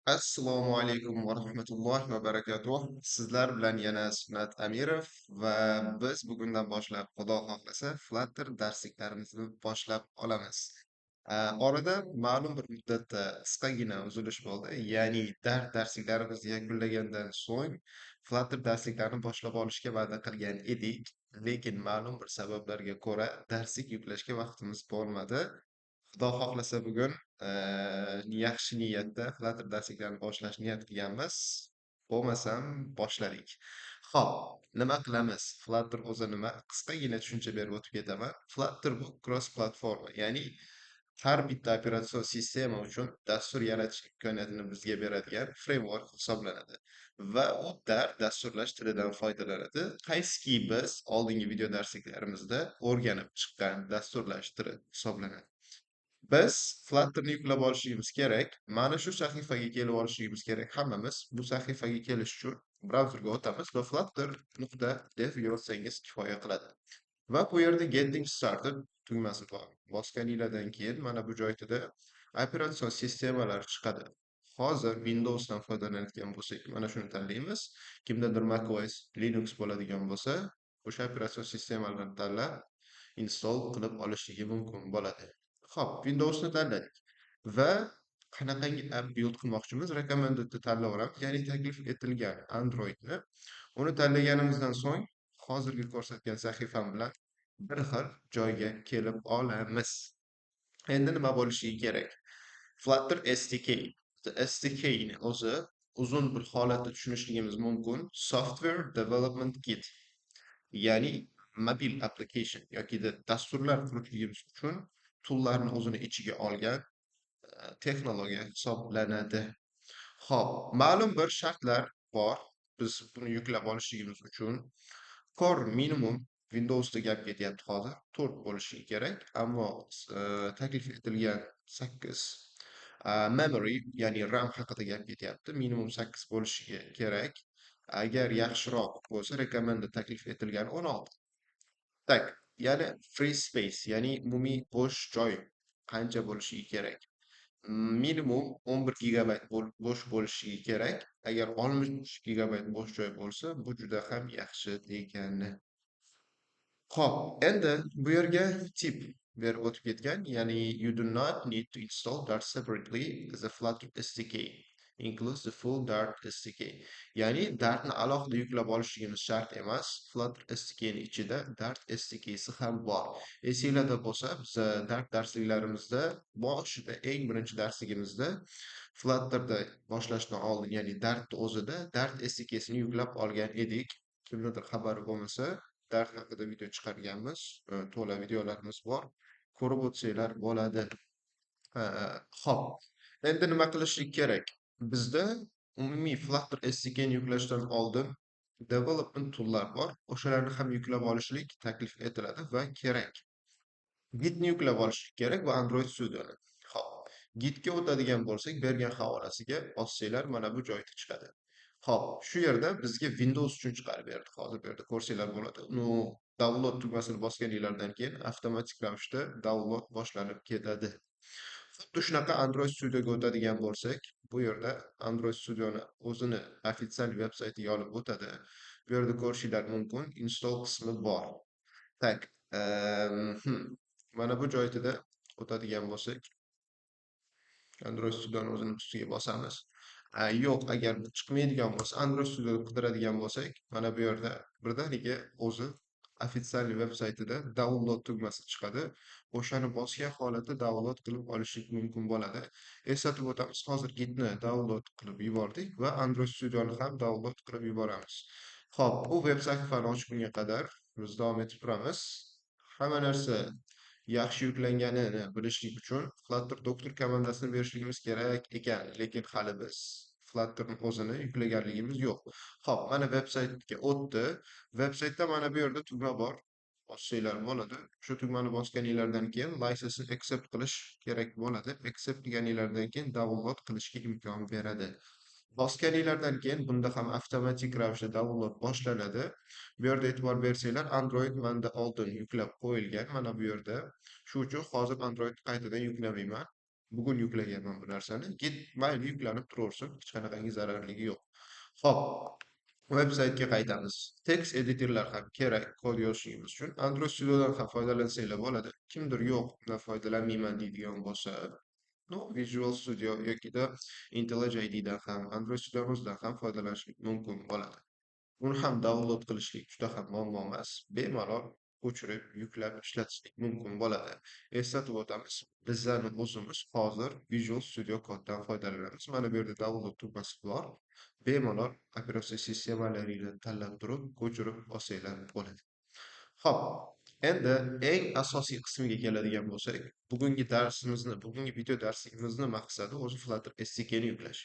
Assalomu alaykum va rahmatullohi va barakatuh. Sizlar bilan yana Sunnat Amirov va biz bugundan boshlab, Xudo xohlasa, Flutter darsliklarimizni boshlab olamiz. Orada ma'lum bir muddatda qisqagina uzilish bo'ldi. Ya'ni Dart darsliklarimizni yakunlagandan so'ng Flutter darsliklarini boshlab olishga va'da qilgan edik. Lekin ma'lum bir sabablarga ko'ra darslik yuklashga vaqtimiz bo'lmadi. Xudo xohlasa, bugun yaxshi niyatda Flutter darsliklarini boshlash niyat qilganmiz. Bo'lmasam boshladik. Xo'p, nima qilamiz? Flutter o'zi nima? Qisqagina tushuncha berib o'tib ketaman. Flutter bu cross platforma, ya'ni har bitta operatsion sistema uchun dastur yaratish imkoniyatini bizga beradigan framework hisoblanadi. Va u Dart dasturlash tilidan foydalanadi. Qaysiki biz oldingi video darsliklarimizda o'rganib chiqqan dasturlash tili hisoblanadi. Biz Flutterni yuklab olishimiz kerak. Mana shu sahifaga kelib olishimiz kerak hammamiz. Bu sahifaga kelish uchun brauzerga o'tamiz va flutter.dev yozsangiz kifoya qiladi. Va bu yerda "Getting started" tugmasi bor. Bosganinglardan keyin mana bu joyda operatsion sistemalar chiqadi. Hozir Windowsdan foydalanayotgan bo'lsak, mana shuni tanlaymiz. Kimdadir macOS, Linux bo'ladigan bo'lsa, o'sha operatsion sistemalarni tanlab install qilib olishligi mumkin bo'ladi. Xo'p, Windowsni tanladik va qanaqangi app build qilmoqchimiz? Recommendedni tanlayveramiz, ya'ni taklif etilgan Androidni. Uni tanlaganimizdan so'ng hozirgi ko'rsatgan sahifam bilan bir xil joyga kelib olamiz. Endi nima bo'lishi kerak? Flutter SDK. SDK ni o'zi uzun bir holatda tushunishligimiz mumkin. Software Development Kit. Ya'ni mobil application yoki dasturlar qurishligimiz uchun toollarni o'zini ichiga olgan texnologiya hisoblanadi. Xo'p, ma'lum bir shartlar bor. Biz buni yuklab olishligimiz uchun Core minimum, Windowsda gap ketyapti hozir, 4 bo'lishi kerak, ammo taklif etilgan 8. Memory, ya'ni RAM haqida gap ketyapti. Minimum 8 bo'lishi kerak. Agar yaxshiroq bo'lsa, recommended, taklif etilgan 16. Так, ya'ni free space, ya'ni umumiy bo'sh joy qancha bo'lishi kerak? Minimum 11 gigabayt bo'sh bo'lishi kerak. Agar 63 gigabayt bo'sh joy bo'lsa, bu juda ham yaxshi degani. Xo'p, endi bu yerga tip berib o'tib ketgan, ya'ni you do not need to install Dart separately as a Flutter SDK includes the full Dart SDK. Ya'ni Dartni alohida yuklab olishligimiz shart emas. Flutter SDK ni ichida Dart SDKsi ham bor. Esinglarda bo'lsa, biz Dart darsliklarimizda boshida, eng birinchi darsligimizda Flutterda boshlashdan oldin, ya'ni Dartni o'zida Dart SDKsini yuklab olgan edik. Kimnidir xabari bo'lmasa, Dart haqida video chiqarganmiz. To'la videolarimiz bor. Ko'rib o'tsanglar bo'ladi. Xo'p, endi nima qilishlik kerak? Bizda umumiy Flutter SDK ni yuklashdan oldin development toollar bor. O'shalarni ham yuklab olishlik taklif etiladi va kerak. Gitni yuklab olishlik kerak va Android Studioni. Xo'p, Gitga o'tadigan bo'lsak, bergan havolasiga bossanglar, mana bu joyda chiqadi. Xo'p, shu yerda bizga Windows uchun chiqarib berdi. Hozir bu yerda ko'rsanglar bo'ladi. Ну, download tugmasini bosganinglardan keyin avtomatik ravishda download boshlanib ketadi. Xuddi shunaqa Android Studioga o'tadigan bo'lsak, bu yerda Android Studioni o'zini ofitsial veb saytiga olib o'tadi. Bu yerda ko'rishinglar mumkin, install qismi bor. Так, mana bu joyda o'tadigan bo'lsak, Android Studioni o'zini ustiga bosamiz. Yo'q, agar chiqmaydigan bo'lsa, Android Studioda qidiradigan bo'lsak, mana bu yerda birdaniga o'zi ofitsial veb saytida download tugmasi chiqadi. O'shani bosgan holatda download qilib olishlik mumkin bo'ladi. Eslatib o'tamiz, hozir Gitni download qilib yubordik va Android Studioni ham download qilib yuboramiz. Xo'p, bu veb sahifani ochgunga qadar biz davom etib turamiz. Hamma narsa yaxshi yuklanganini bilishlik uchun Flutter Doctor komandasini berishligimiz kerak ekan, lekin hali biz Flutterni o'zini yuklaganligimiz yo'q. Xo'p, mana veb saytga o'tdi. Veb saytda mana bu yerda tugma bor. Bossanglar bo'ladi. Shu tugmani bosganinglardan keyin license accept qilish kerak bo'ladi. Accept qilganinglardan keyin download qilishga imkon beradi. Bosganinglardan keyin bunda ham avtomatik ravishda download boshlanadi. Bu yerda e'tibor bersanglar, Android menda oldin yuklab qo'yilgan mana bu yerda. Shu uchun hozir Android qaytadan yuklamayman. Bugun yuklaganman bu narsani. Git mayli yuklanib turaversin, hech qanaqangi zararligi yo'q. Xo'p, veb-saytga qaytamiz. Text editorlar ham kerak kod yozishimiz uchun. Android Studiodan ham foydalansanglar bo'ladi. Kimdir yo'q, undan foydalanmayman deydigan bo'lsa, no, Visual Studio yokida IntelliJ IDE'dan ham, Android Studio o'zidan ham foydalanish mumkin bo'ladi. Uni ham download qilishlik juda ham muammo emas. Bemalol ko'chirib, yuklab ishlatishlik mumkin bo'ladi. Eslatib o'tamiz, bizlarni o'zimiz hozir Visual Studio Code'dan foydalanamiz. Mana bu yerda download tugmasi bor. Bemalol operatsion sistemalaringni tanlab turib, ko'chirib olsanglar bo'ladi. Xo'p, endi eng asosiy qismiga keladigan bo'lsak, bugungi darsimizni, bugungi video darsligimizni maqsadi o'zi Flutter SDK ni yuklash.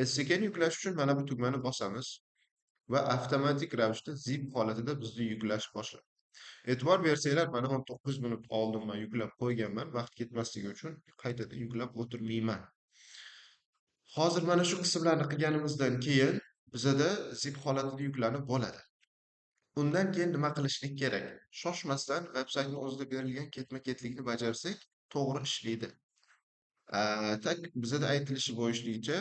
SDK ni yuklash uchun mana bu tugmani bosamiz va avtomatik ravishda zip holatida bizni yuklash boshlanadi. E'tibor bersanglar, mana 19 minut oldin men yuklab qo'yganman, vaqt ketmasligi uchun qaytadan yuklab o'tirmayman. Hozir mana shu qismlarni qilganimizdan keyin bizada zip holatida yuklanib bo'ladi. Undan keyin nima qilishlik kerak? Shoshmasdan veb-saytning o'zida berilgan ketma-ketlikni bajarsak, to'g'ri ishlaydi. Так bizada aytilishi bo'yicha,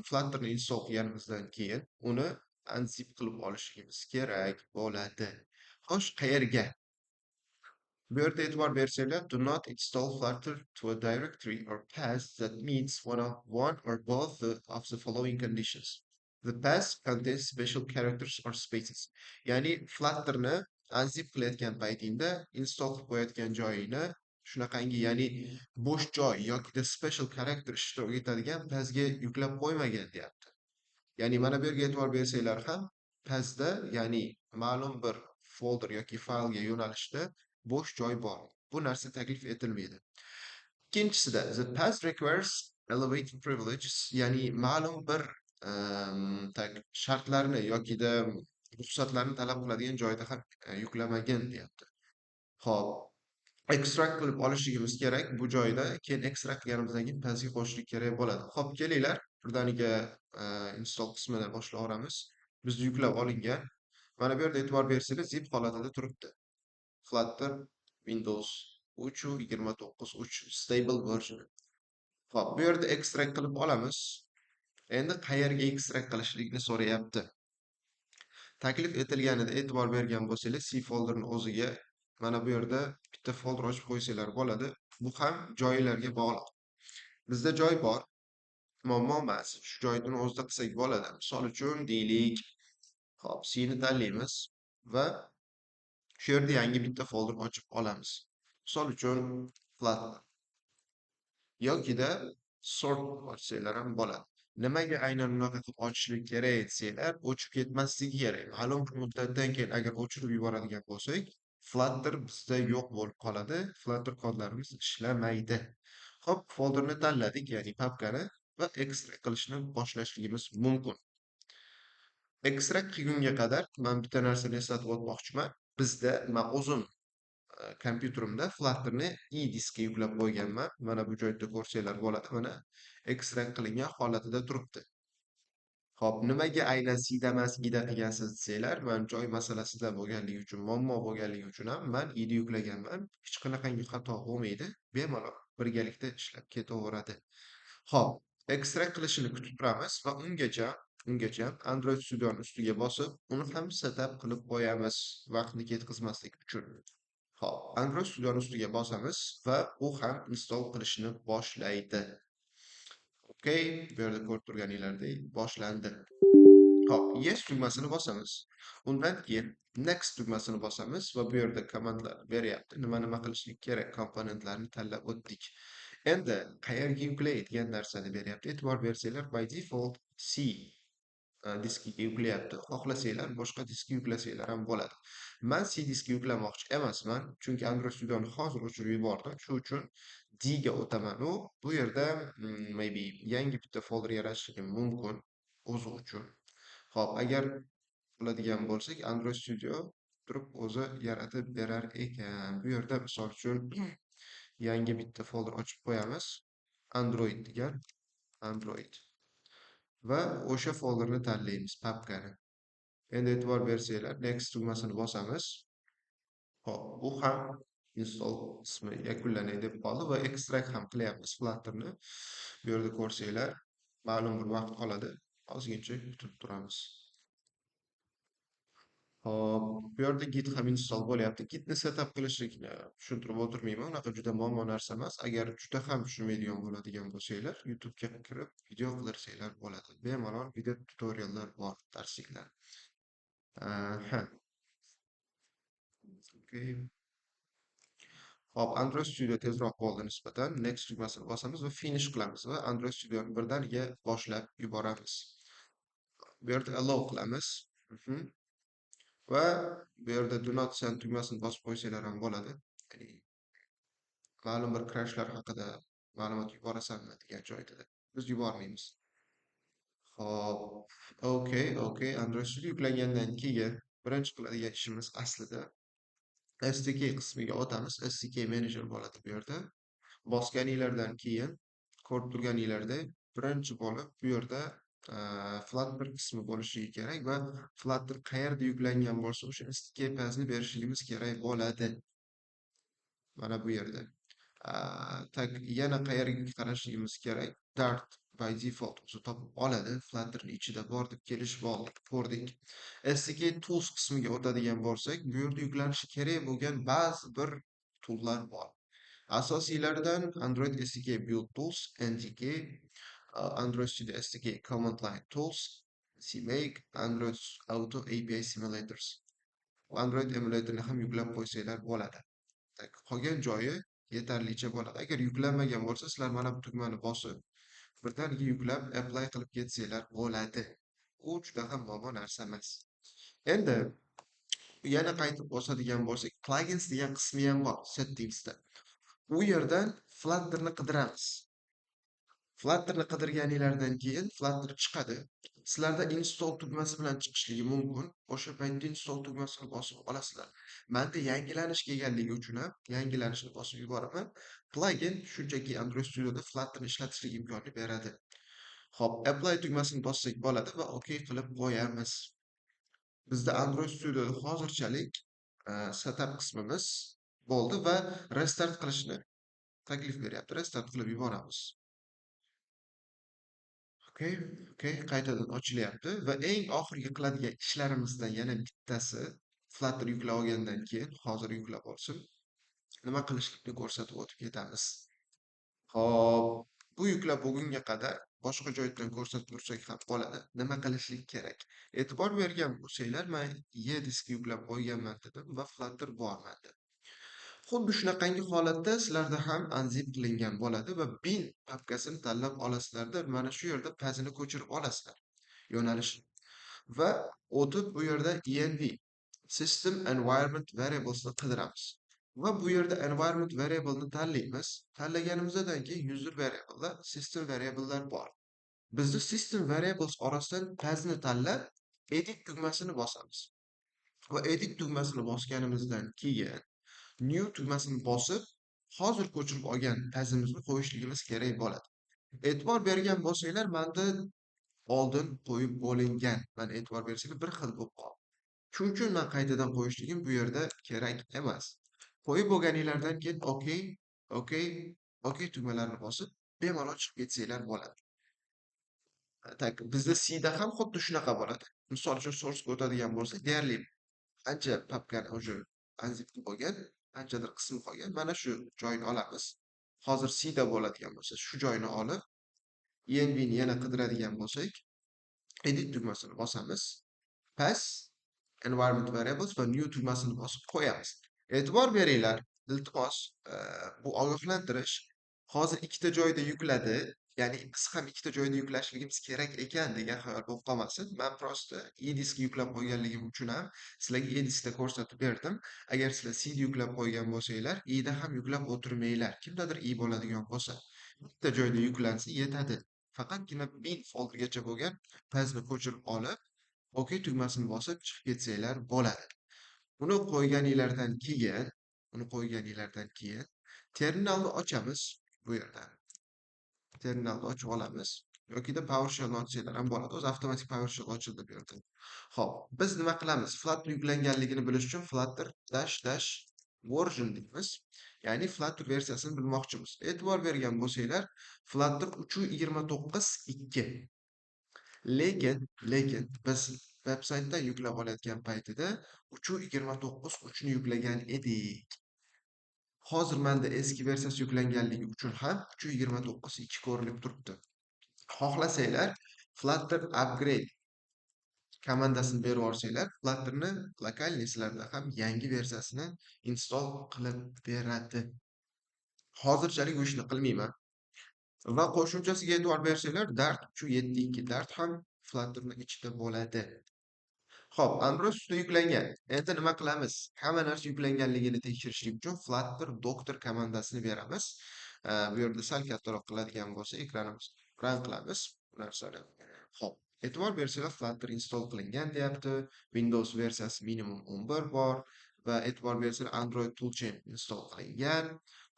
Flutterni install qilganimizdan keyin uni unzip qilib olishimiz kerak bo'ladi. Xo'sh, qayerga? Bu yerda e'tibor bersanglar, do not install Flutter to a directory or path that meets one or both of the following conditions. The path contains special characters or spaces. Ya'ni Flutterni unzip qilayotgan paytingda install qilib qo'yayotgan joyingni shunaqangi, ya'ni bo'sh joy yoki special character ishtirok etadigan pathga yuklab qo'ymagan deyapti. Ya'ni mana bu yerga e'tibor bersanglar ham pathda, ya'ni ma'lum bir folder yoki faylga yo'nalishda bo'sh joy bor. Bu narsa taklif etilmaydi. Ikkinchisida the path requires elevated privileges, ya'ni ma'lum bir так shartlarni yokida ruxsatlarni talab qiladigan joyda ham yuklamagin deyapti. Xo'p, ekstrakt qilib olishligimiz kerak bu joyda, keyin ekstrakt qilganimizdan keyin pathga qo'shishlik kerak bo'ladi. Xo'p, kelinglar, birdaniga install qismini boshlayveramiz. Bizda yuklab olingan. Mana bu yerda e'tibor bersanglar, zip holatida turibdi. Flutter Windows 3.29.3 stable version. Xo'p, bu yerda ekstrakt qilib olamiz. Endi qayerga ekstrakt qilishlikni so'rayapti. Taklif etilganida e'tibor bergan bo'lsanglar, C folderni o'ziga mana bu yerda bitta folder ochib qo'ysanglar bo'ladi. Bu ham joylarga bog'liq. Bizda joy bor. Muammo emas. Shu joyni o'zida qilsak bo'ladi. Misol uchun deylik, xo'p, C ni tanlaymiz va shu yerda yangi bitta folder ochib olamiz. Misol uchun Flutter yokida sort ochsanglar ham bo'ladi. Nimaga aynan unaqa qilib ochishlik kerak desanglar, o'chib ketmasligi kerak. Ma'lum bir muddatdan keyin agar o'chirib yuboradigan bo'lsak, Flutter bizda yo'q bo'lib qoladi. Flutter kodlarimiz ishlamaydi. Xo'p, folderni tanladik, ya'ni papkani va ekstrakt qilishni boshlashligimiz mumkin. Ekstrakt qilgunga qadar men bitta narsani eslatib o'tmoqchiman. Bizda men o'zim kompyuterimda Flutterni E diskga yuklab qo'yganman. Mana bu joyda ko'rsanglar bo'ladi. Mana ekstrakt qilingan holatida turibdi. Xo'p, nimaga aynan C'da emas, E'da qilgansiz desanglar, man joy masalasida bo'lganligi uchun, muammo bo'lganligi uchun ham man E'da yuklaganman. Hech qanaqangi xato bo'lmaydi. Bemalol birgalikda ishlab ketaveradi. Xo'p, ekstrakt qilishini kutib turamiz va ungacha Android Studio'ning ustiga bosib, uni ham setup qilib qo'yamiz vaqtni ketkazmaslik uchun. Xo'p, Android Studio'ning ustiga bosamiz va u ham install qilishni boshlaydi. Okay, bu yerda ko'rib turganinglardek boshlandi. Xo'p, Yes tugmasini bosamiz. Undan keyin Next tugmasini bosamiz va bu yerda commandlar beryapti. Nima-nima qilishlik kerak, komponentlarni tanlab o'tdik. Endi qayerga yuklay degan narsani beryapti. E'tibor bersanglar, by default C diskiga yuklayapti. Xohlasanglar boshqa diskga yuklasanglar ham bo'ladi. Men C diskga yuklamoqchi emasman, chunki Android Studio'ni hozir o'chirib yubordim. Shu uchun D ga o'taman u. Bu yerda maybe yangi bitta folder yaratishim mumkin o'zi uchun. Xo'p, agar qiladigan bo'lsak, Android Studio turib o'zi yaratib berar ekan. Bu yerda misol uchun yangi bitta folder ochib qo'yamiz. Android degan, Android. Va o'sha folderni tanlaymiz, papkani. Endi e'tibor bersanglar, Next tugmasini bosamiz. Xo'p, bu ham Install qismi yakunlanay deb qoldi va extract ham qilyapmiz Flutterni. Bu yerda ko'rsanglar, ma'lum bir vaqt oladi. Ozgincha kutib turamiz. Hop, bu yerda Git ham install bo'lyapti. Gitni setup qilishlikni tushuntirib o'tirmayman. Unaqa juda muammo narsa emas. Agar juda ham tushunmaydigan bo'ladigan bo'lsanglar, YouTube'ga kirib video qidirsanglar bo'ladi. Bemalol video tutoriallar bor, darsliklar. Aha. Okay. Hop, Android Studio tezroq bo'ldi nisbatan. Next tugmasini bosamiz va finish qilamiz va Android Studioni birdaniga boshlab yuboramiz. Bu yerda allow qilamiz. Va bu yerda do not send tugmasini bosib qo'ysanglar ham bo'ladi. Ya'ni ma'lum bir crashlar haqida ma'lumot yuborasanmi degan joyda. Biz yubormaymiz. Hop, okay. Android Studio yuklangandan keyin birinchi qiladigan ishimiz aslida SDK qismiga o'tamiz. SDK Manager bo'ladi bu yerda. Bosganinglardan keyin ko'rib turganinglardek birinchi bo'lib bu yerda Flutter qismi bo'lishi kerak va Flutter qayerda yuklangan bo'lsa, o'sha SDK pathni berishligimiz kerak bo'ladi. Mana bu yerda. Так, yana qayerga qarashligimiz kerak? Dart by default o'zi topib oladi. Flutterni ichida bor deb kelishib oldik, ko'rdik. SDK Tools qismiga o'tadigan bo'lsak, bu yerda yuklanishi kerak bo'lgan ba'zi bir toollar bor. Asosiylaridan Android SDK Build Tools, NDK, Android Studio SDK Command Line Tools, CMake, Android Auto API Simulators. Android emulatorni ham yuklab qo'ysanglar bo'ladi. Так, qolgan joyi yetarlicha bo'ladi. Agar yuklanmagan bo'lsa, sizlar mana bu tugmani bosib, birdaniga yuklab apply qilib ketsanglar bo'ladi. U juda ham muammo narsa emas. Endi yana qaytib bosadigan bo'lsak, plugins degan qismi ham bor settingsda. U yerdan Flutterni qidiramiz. Flutterni qidirganinglardan keyin Flutter chiqadi. Sizlarda install tugmasi bilan chiqishligi mumkin. O'sha paytda install tugmasini bosib olasizlar. Menda yangilanish kelganligi uchun ham yangilanishni bosib yuboraman. Plugin shunchaki Android Studioda Flutterni ishlatishlik imkonini beradi. Xo'p, apply tugmasini bossak bo'ladi va OK qilib qo'yamiz. Bizda Android Studioda hozirchalik setup qismimiz bo'ldi va restart qilishni taklif beryapti. Restart qilib yuboramiz. Okay, qaytadan ochilyapti va eng oxirgi qiladigan ishlarimizdan yana bittasi Flutter yuklab olgandan keyin, hozir yuklab olsin, nima qilishlikni ko'rsatib o'tib ketamiz. Xo'p, bu yuklab bo'lgunga qadar boshqa joydan ko'rsatib tursak ham bo'ladi. Nima qilishlik kerak? E'tibor bergan bo'lsanglar, men E diski yuklab qo'yganman dedim va Flutter bor menda. Xuddi shunaqangi holatda sizlarda ham unzip qilingan bo'ladi va bin papkasini tanlab olasizlarda, mana shu yerda pathini ko'chirib olasizlar yo'nalishni. Va o'tib bu yerda env System Environment Variables'ni qidiramiz. Va bu yerda environment variable'ni tanlaymiz. Tanlaganimizdan keyin user variable'lar, system variable'lar bor. Bizda system variables orasidan pathni tanlab edit tugmasini bosamiz. Va edit tugmasini bosganimizdan keyin new tugmasini bosib, hozir ko'chirib olgan pathimizni qo'yishligimiz kerak bo'ladi. E'tibor bergan bo'lsanglar, menda oldin qo'yib bo'lingan. Mana, e'tibor bersanglar, bir xil bo'lib qoldi. Shuning uchun men qaytadan qo'yishligim bu yerda kerak emas. Qo'yib bo'lganinglardan keyin OK, OK, OK tugmalarini bosib, bemalol chiqib ketsanglar bo'ladi. Так, bizda C da ham xuddi shunaqa bo'ladi. Misol uchun, source ga o'tadigan bo'lsak, deyarli ancha papkani уже unzip qilib bo'lgan, anchadir qismi qolgan. Mana shu joyini olamiz. Hozir C da bo'ladigan bo'lsa, shu joyini olib, env ni yana qidiradigan bo'lsak, edit tugmasini bosamiz. Path, environment variables va new tugmasini bosib qo'yamiz. E'tibor beringlar, iltimos, bu ogohlantirish: hozir ikkita joyda yukladi. Ya'ni biz ham ikkita joyda yuklashligimiz kerak ekan degan xayol bo'lib qolmasin. Men просто E disk yuklab qo'yganligim uchun ham sizlarga E diskda ko'rsatib berdim. Agar sizlar C yuklab qo'ygan bo'lsanglar, E da ham yuklab o'tirmanglar. Kimdadir E bo'ladigan bo'lsa, bitta joyda yuklansa yetadi. Faqatgina bin foldergacha bo'lgan pathni ko'chirib olib, OK tugmasini bosib chiqib ketsanglar bo'ladi. Uni qo'yganinglardan keyin terminalni ochamiz bu yerdan. Terminalni ochib olamiz yokida PowerShellni ochsanglar ham bo'ladi. O'zi avtomatik PowerShell ochildi bu yerda. Xo'p, biz nima qilamiz? Flutter yuklanganligini bilish uchun Flutter dash dash Version deymiz. Ya'ni Flutter versiyasini bilmoqchimiz. E'tibor bergan bo'lsanglar, Flutter 3.29.2. Lekin biz veb-saytdan yuklab olayotgan paytida 3.29.3 ni yuklagan edik. Hozir menda eski versiyasi yuklanganligi uchun ham 3.29.2 ko'rinib turibdi. Xohlasanglar, Flutter upgrade komandasini berib yuborsanglar, Flutterni lokalniy sizlarda ham yangi versiyasini install qilib beradi. Hozirchalik bu ishni qilmayman. Va qo'shimchasiga e'tibor bersanglar, Dart 3.7.2 Dart ham Flutterni ichida bo'ladi. Xo'p, Android Studio yuklangan. Endi nima qilamiz? Hamma narsa yuklanganligini tekshirishlik uchun Flutter Doctor komandasini beramiz. Bu yerda sal kattaroq qiladigan bo'lsa, ekranimiz rang qilamiz bu narsani. Xo'p, e'tibor bersanglar, Flutter install qilingan deyapti. Windows versiyasi minimum 11 bor va e'tibor bersanglar, Android toolchain install qilingan.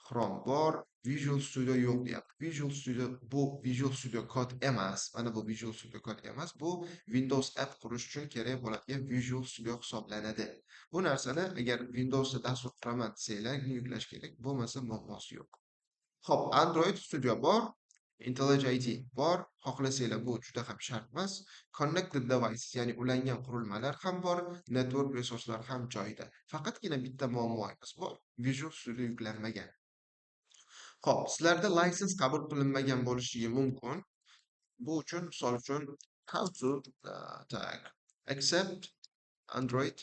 Chrome bor, Visual Studio yo'q deyapti. Visual Studio bu Visual Studio Code emas. Mana bu Visual Studio Code emas. Bu Windows app qurish uchun kerak bo'ladigan Visual Studio hisoblanadi. Bu narsani agar Windowsda dastur quraman desanglar, yuklash kerak. Bo'lmasa muammosi yo'q. Xo'p, Android Studio bor, IntelliJ IDEA bor. Xohlasanglar bu juda ham shart emas. Connected devices, ya'ni ulangan qurilmalar ham bor, network resurslari ham joyida. Faqatgina bitta muammoimiz bor. Visual Studio yuklanmagan. Xo'p, sizlarda license qabul qilinmagan bo'lishi mumkin. Bu uchun, misol uchun, how to tag accept Android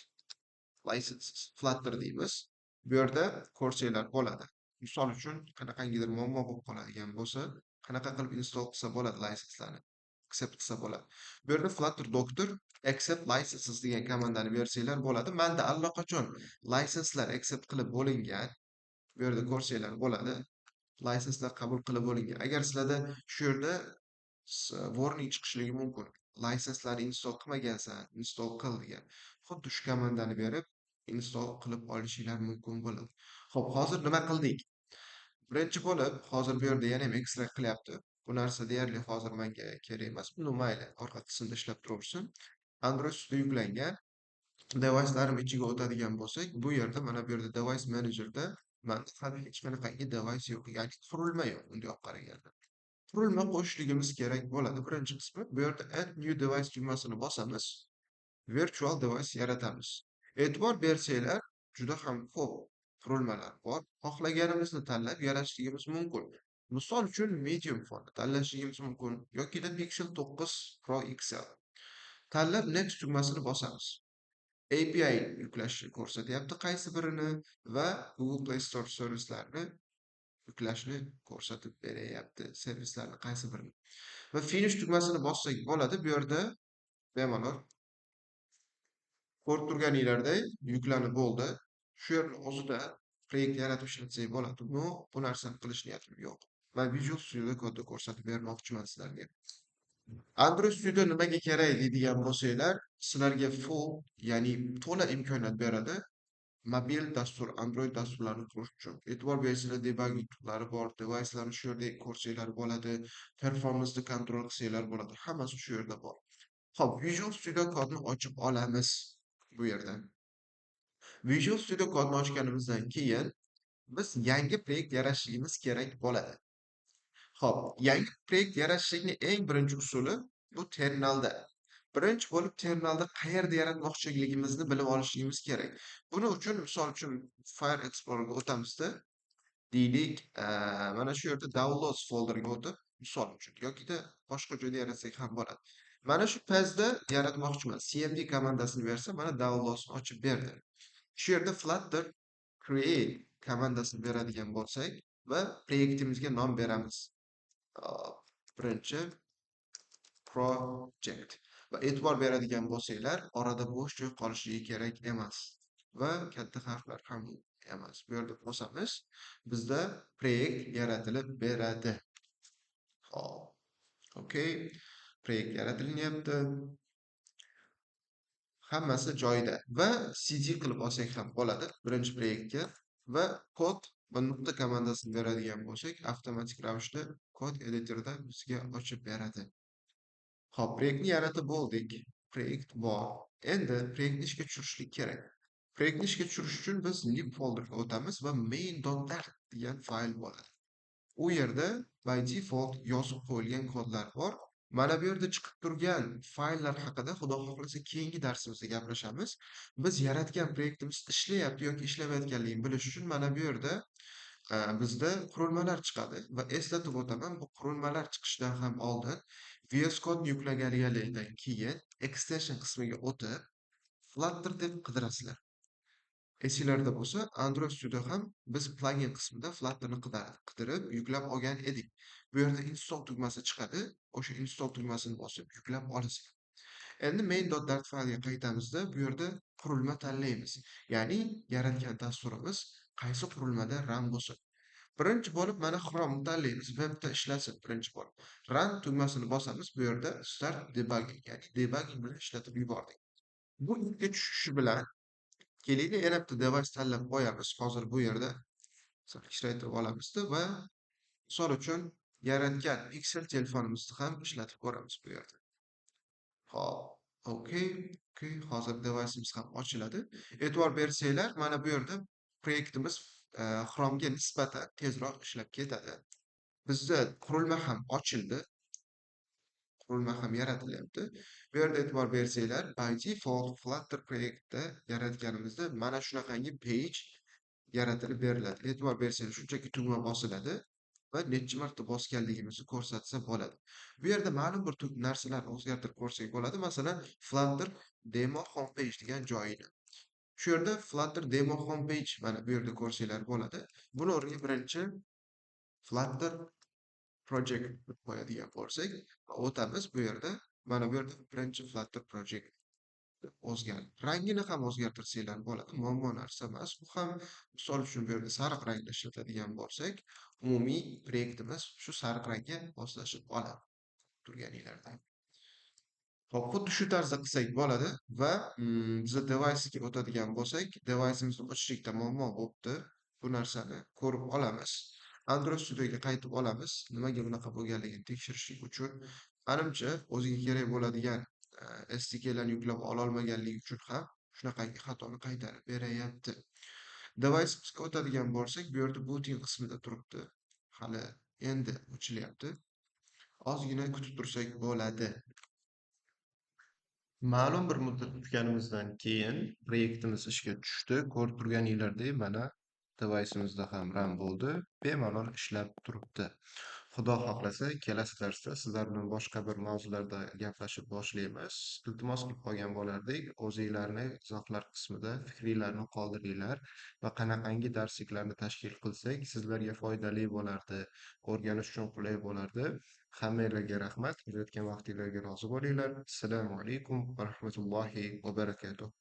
licenses Flutter deymiz. Bu yerda ko'rsanglar bo'ladi. Misol uchun, qanaqangidir muammo bo'lib qoladigan bo'lsa, qanaqa qilib install qilsa bo'ladi licenselarni? Accept qilsa bo'ladi. Bu yerda Flutter Doctor accept licenses degan komandani bersanglar bo'ladi. Menda allaqachon licenselar accept qilib bo'lingan. Bu yerda ko'rsanglar bo'ladi. Licenselar qabul qilib bo'lingan. Agar sizlarda shu yerda warning chiqishligi mumkin. Licenselarni install qilmagansan, install qil degan. Xuddi shu komandani berib install qilib olishinglar mumkin bo'ladi. Xo'p, hozir nima qildik? Birinchi bo'lib, hozir bu yerda yana ham extract qilyapti. Bu narsa deyarli hozir menga kerak emas. Buni mayli, orqa qismda ishlab turaversin. Android Studio yuklangan. Device'larim ichiga o'tadigan bo'lsak, bu yerda, mana bu yerda Device Manager'da menda hali hech qanaqangi device yo'q, ya'ni qurilma yo'q bunday olib qaraganda. Qurilma qo'shishligimiz kerak bo'ladi. Birinchi qismi bu yerda Add New Device tugmasini bosamiz. Virtual device yaratamiz. E'tibor bersanglar, juda ham ko'p qurilmalar bor. Xohlaganimizni tanlab yaratishligimiz mumkin. Misol uchun, medium phone tanlashligimiz mumkin yokida Pixel 9 Pro XL. Tanlab Next tugmasini bosamiz. API yuklashni ko'rsatyapti qaysi birini va Google Play Store servislarini yuklashni ko'rsatib beryapti, servislarni qaysi birini. Va Finish tugmasini bossak bo'ladi. Bu yerda bemalol ko'rib turganinglardek yuklanib bo'ldi. Shu yerni o'zida proyekt yaratib ishlatsak bo'ladi. Но, bu narsani qilish niyatim yo'q. Men Visual Studio Code'da ko'rsatib bermoqchiman sizlarga. Android Studio nimaga kerak deydigan bo'lsanglar, sizlarga full, ya'ni to'la imkoniyat beradi. Mobil dastur, Android dasturlarini qurish uchun. E'tibor bersanglar, debugging tool'lari bor, device'larni shu yerda ko'rsanglar bo'ladi, performance control qilsanglar bo'ladi. Hammasi shu yerda bor. Xo'p, Visual Studio Code'ni ochib olamiz bu yerda. Visual Studio Code'ni ochganimizdan keyin biz yangi proyekt yaratishimiz kerak bo'ladi. Xo'p, yangi proyekt yaratishlikning eng birinchi usuli bu terminalda. Birinchi bo'lib terminalda qayerda yaratmoqchiligimizni bilib olishimiz kerak. Buning uchun, misol uchun, File Explorer'ga o'tamizda, deylik, mana shu yerda Downloads folderiga o'tib, misol uchun yokida boshqa joyda yaratsak ham bo'ladi. Mana shu pathda yaratmoqchiman. cmd komandasini bersam, mana Downloadsni ochib berdi. Shu yerda Flutter create komandasini beradigan bo'lsak va proyektimizga nom beramiz. Birinchi project. Va e'tibor beradigan bo'lsanglar, orada bo'sh joy qolishligi kerak emas va katta harflar ham emas. Bu yerda bosamiz, bizda proyekt yaratilib beradi. Xo'p. Okay. Proyekt yaratilyapti. Hammasi joyida va cd qilib olsak ham bo'ladi birinchi proyektga va kod va nuqta komandasini beradigan bo'lsak, avtomatik ravishda kod editorida bizga ochib beradi. Xo'p, proyektni yaratib bo'ldik. Proyekt bor. Endi proyektni ishga tushirishlik kerak. Proyektni ishga tushirish uchun biz lib folderga o'tamiz va main.dart degan fayl bo'ladi. U yerda by default yozib qo'yilgan kodlar bor. Mana bu yerda chiqib turgan fayllar haqida Xudo xohlasa keyingi darsimizda gaplashamiz. Biz yaratgan proyektimiz ishlayapti yoki ishlamayotganligini bilish uchun mana bu yerda bizda qurilmalar chiqadi va eslatib o'taman, bu qurilmalar chiqishidan ham oldin VS Code yuklaganinglardan keyin extension qismiga o'tib Flutter deb qidirasizlar. Esinglarda bo'lsa, Android Studio ham biz plugin qismida Flutterni qidirib yuklab olgan edik. Bu yerda install tugmasi chiqadi. O'sha install tugmasini bosib yuklab olasizlar. Endi main.dart fayliga qaytamizda, bu yerda qurilma tanlaymiz. Ya'ni yaratgan dasturimiz qaysi qurilmada run bo'lsin. Birinchi bo'lib mana Chrome tanlaymiz, webda ishlasin birinchi bo'lib. Run tugmasini bosamiz, bu yerda start debugging, ya'ni debugging bilan ishlatib yubordik. Bu ishga tushishi bilan kelinglar yana bitta device tanlab qo'yamiz. Hozir bu yerda kichraytirib olamizda va misol uchun yaratgan Pixel telefonimizni ham ishlatib ko'ramiz bu yerda. Xo'p, okey, okey, hozir device'imiz ham ochiladi. E'tibor bersanglar, mana bu yerda proyektimiz Chrome'ga nisbatan tezroq ishlab ketadi. Bizda qurilma ham ochildi. Qurilma ham yaratilyapti. Bu yerda e'tibor bersanglar, by default Flutter proyektda yaratganimizda mana shunaqangi page yaratilib beriladi. E'tibor bersanglar, shunchaki tugma bosiladi va necha marta bosganligimizni ko'rsatsa bo'ladi. Bu yerda ma'lum bir narsalarni o'zgartirib ko'rsak bo'ladi. Masalan, Flutter demo homepage degan joyini. Shu yerda Flutter demo homepage mana bu yerda ko'rsanglar bo'ladi. Buni o'rniga birinchi Flutter project deb qo'yadigan bo'lsak va o'tamiz bu yerda. Mana bu yerda birinchi Flutter project deb o'zgardi. Rangini ham o'zgartirsanglar bo'ladi. Muammo narsa emas. Bu ham misol uchun bu yerda sariq rangda ishlatadigan bo'lsak, umumiy proyektimiz shu sariq rangga moslashib oladi. Turganinglarda. Xo'p, xuddi shu tarzda qilsak bo'ladi va biza device'ga o'tadigan bo'lsak, device'imizni ochishlikda muammo bo'libdi. Bu narsani ko'rib olamiz. Android Studioga qaytib olamiz. Nimaga bunaqa bo'lganligini tekshirishlik uchun. Manimcha, o'ziga kerak bo'ladigan SDKlarni yuklab ololmaganligi uchun ham shunaqangi xatoni qaytarib berayapti. Device'imizga o'tadigan bo'lsak, bu yerda booting qismida turibdi. Hali endi ochilyapti. Ozgina kutib tursak bo'ladi. Ma'lum bir muddat kutganimizdan keyin proyektimiz ishga tushdi. Ko'rib turganinglardek, mana device'imizda ham run bo'ldi. Bemalol ishlab turibdi. Xudo xohlasa, kelasi darsda sizlar bilan boshqa bir mavzularda gaplashib boshlaymiz. Iltimos qilib qolgan bo'lardik. O'zinglarni izohlar qismida fikringlarni qoldiringlar va qanaqangi darsliklarni tashkil qilsak sizlarga foydali bo'lardi, o'rganish uchun qulay bo'lardi. Hammanglarga rahmat. Ajratgan vaqtinglarga rozi bo'linglar. Assalomu alaykum va rahmatullohi va barakatuh.